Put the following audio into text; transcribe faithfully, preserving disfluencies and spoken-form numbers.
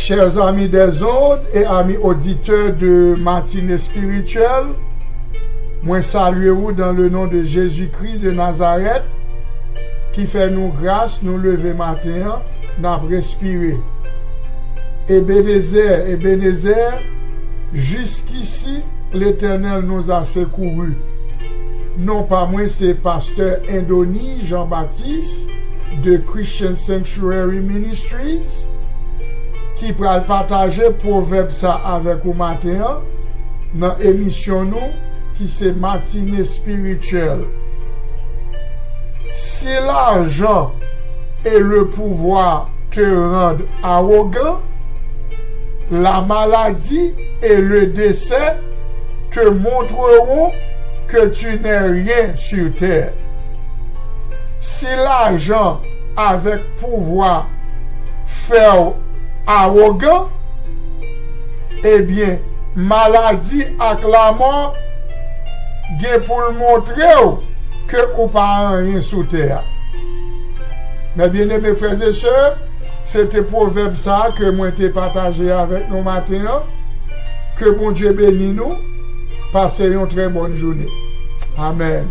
Chers amis des ondes et amis auditeurs de Matinée Spirituelle, mwen salye ou dans le nom de Jésus-Christ de Nazareth, ki fè nou gras, nou leve maten an, n ap respire. Ebenezè, Ebenezè, jusqu'ici l'Éternel nous a secourus. Non pa mwen, se pastè Endoni Jean Baptiste de Christian Sanctuary Ministries ki pral pataje pwovèb sa avèk ou maten an nan emisyon nou ki se Matinée Spirituelle. Si l'argent et le pouvoir te rendent arrogant, la maladie et le décès te montreront que tu n'es rien sur terre. Si lajan avèk pouvwa fè w awogan, ebyen, maladi ak lanmò gen pou l montre w ke ou pa anyen sou tè a. Mes bien-aimés frères et sœurs, se te pwovèb sa a ke mwen te pataje avèk nou maten an. Ke Bondye beni nou. Pase yon trè bòn jounen. Amèn.